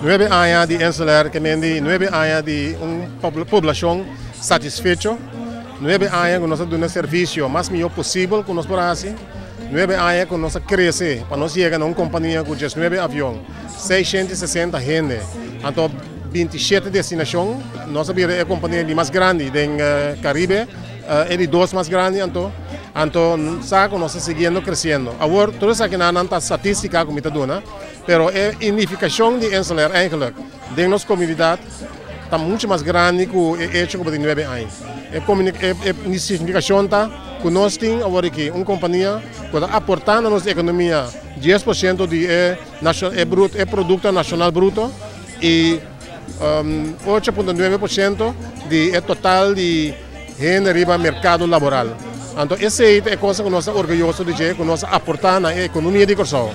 9 aña di InselAir, ke men di 9 aña di un poblashon satisfecho, 9 aña ku nos a duna servisio mas mihó posibel ku nos por hasi, 9 aña ku nos a krese pa nos yega na un kompania ku 19 avion, 660 hende, anto 27 destinashon. Nos a bira e kompania di mas grandi den Karibe, e di dos mas grandi, anto sa ku nos ta siguiendo kresiendo. Awor, tur esakinan ta statístika ku mi ta duna, pero e signifikashon di InselAir eigenlijk den nos komunidat ta muchu mas grandi ku e echo ku tin 9 aña. E signifikashon ta ku nos tin awor aki un kompania ku ta aportando na nos ekonomia 10% di e produkto nashonal bruto i 8,9% di e total di hende riba merkado laboral. Anto, esei ta e kos ku nos ta orguyoso di dje, ku nos a aportá na ekonomia di Kòrsou.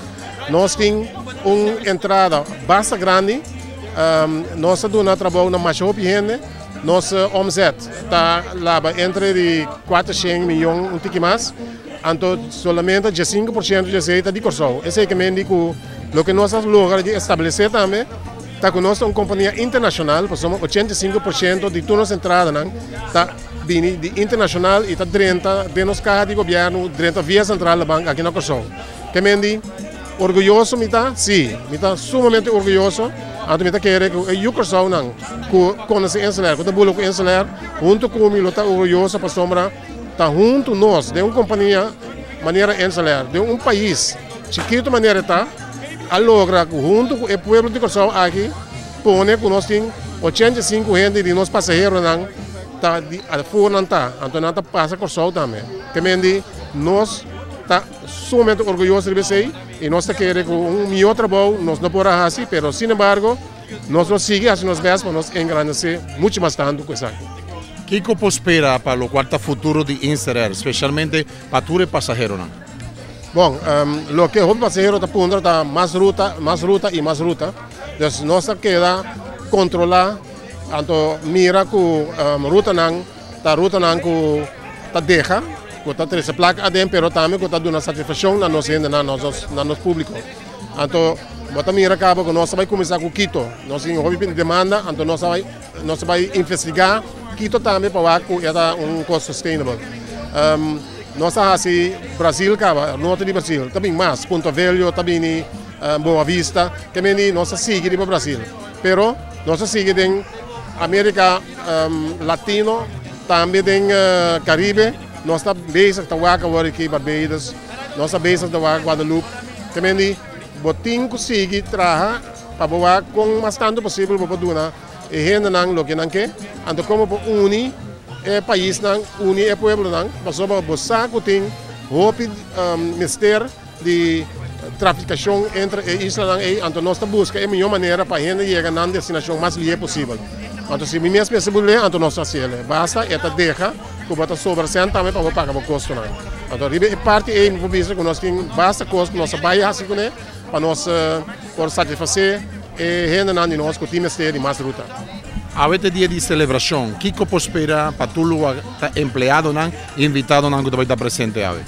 Nos tin un entrada basta grandi, nos ta duna trabou na mas hopi hende, nos omzet ta laba entre di 400 mion un tiki mas, anto solamente 5% di esei ta di Kòrsou. Esei ke men di ku loke nos a logra di establesé tambe, ta ku nos ta un kompania internashonal, pasobra 85% di tur nos entradanan ta bini di internashonal i ta drenta den nos kaha di gobièrnu, drenta via Centrale Bank aki na Kòrsou. Ke men di, orguyoso mi ta? Si, mi ta sumamente orguyoso. Anto mi ta kere ku e yu Kòrsounan ku konosé InselAir, ku ta bula ku InselAir, huntu ku mi lo ta orguyoso pasobra ta huntu nos den un kompania manera InselAir, den un pais chikitu manera ta, a logra ku huntu ku e pueblo di Kòrsou aki pone ku nos tin 85 hende di nos pasaheronan ta di afó nan ta, anto nan ta pasa Kòrsou tambe. Ke men di nos ta sumamente orguyoso riba esei i nos ta kere ku un mihó trabou nos no por a hasi, pero sin embargo nos lo sigui hasi nos best pa nos engrandesé muchu mas tantu ku esaki. Kiko por spera pa loke ta futuro di InselAir, spesialmente pa tur pasaheronan? Bon, loke e pasahero ta puntra ta mas ruta, mas ruta i mas ruta. Anto, nos ta keda kontrolá, anto mira ku rutanan, ta rutanan ku ta deha, ku ta trese plaka aden, pero tambe ku ta duna satisfakshon na nos hende, na nos públiko. Anto, bo ta mira kaba ku nos ta bai kuminsá ku Quito. Nos tin hopi demanda, anto nos ta bai investigá Quito tambe pa ku ta un kos sustainable. Nos a hasi Brasil kaba, norte di Brasil, tambe mas, Punta Velho, tambe Boa Vista, ke men nos a sigui pa Brasil. Pero nos a sigui den Amérika Latino, tambe den Karibe, nos ta bezig ta wak awor aki Barbados, nos ta bezig ta wak Guadeloupe. Ke men bo tin ku sigui traha pa bo kon mas tantu posibel bo por duna e hendenan loke nan ke, anto kon por uni e paisnan, uni e pueblonan, pasobra bo sa ku tin hopi mester di trafikashon entre e islanan ei, anto nos ta buska e mihó manera pa hende yega na destinashon mas lihé posibel. Anto si mi mes pensa bule, anto nos ta hasié. Basta e ta deha ku bo ta sobra sèn tambe pa bo paga bo kostonan. Anto riba e parti ei mi por bisa ku nos tin basta kos ku nos a bai hasi kuné pa nos por satisfasé e hendenan di nos ku tin mester di mas ruta. Awe ta dia di selebrashon. Kiko por spera pa tur ta empleadonan i invitadonan ku ta presente awe?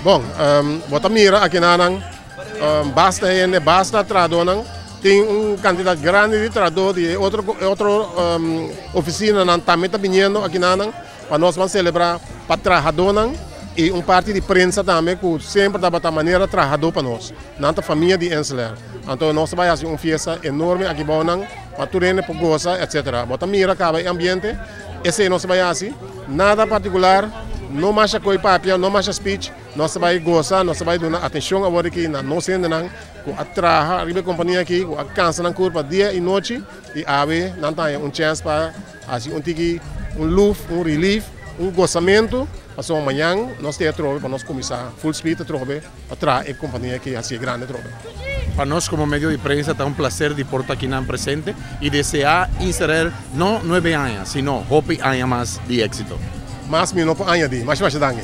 Bon, bo ta mira akinan basta hende, basta trahadónan, tin un kantidat grandi di trahadó di otro ofisinanan tambe ta biniendo akinan pa nos ban selebrá pa trahadónan i un parti di prensa tambe ku semper tabata manera trahadó pa nos. Nan ta famia di InselAir. Anto nos ta bai hasi un fiesta enorme akibounan pa tur hende por gosa, etc. Bo ta mira kaba e ambiente, esei nos ta bai hasi, nada partikular, no masha koi papia, no masha speech, nos ta bai gosa, nos ta bai duna atenshon awor aki na nos hendenan ku a traha riba e kompania aki, ku a kansa nan kurpa dia i nochi i awe nan ta haña un chèns pa hasi un tiki un luf, un relief, un gosamentu, pasobra mañan nos ta atrobe pa nos kuminsá full speed atrobe pa traha e kompania aki hasi grandi atrobe. Pa nos komo medio di prensa ta un plaser di por ta akinan presente i deseá InselAir no 9 aña, sino hopi aña mas di éksito. Mas mi no por añadí, masha masha danki.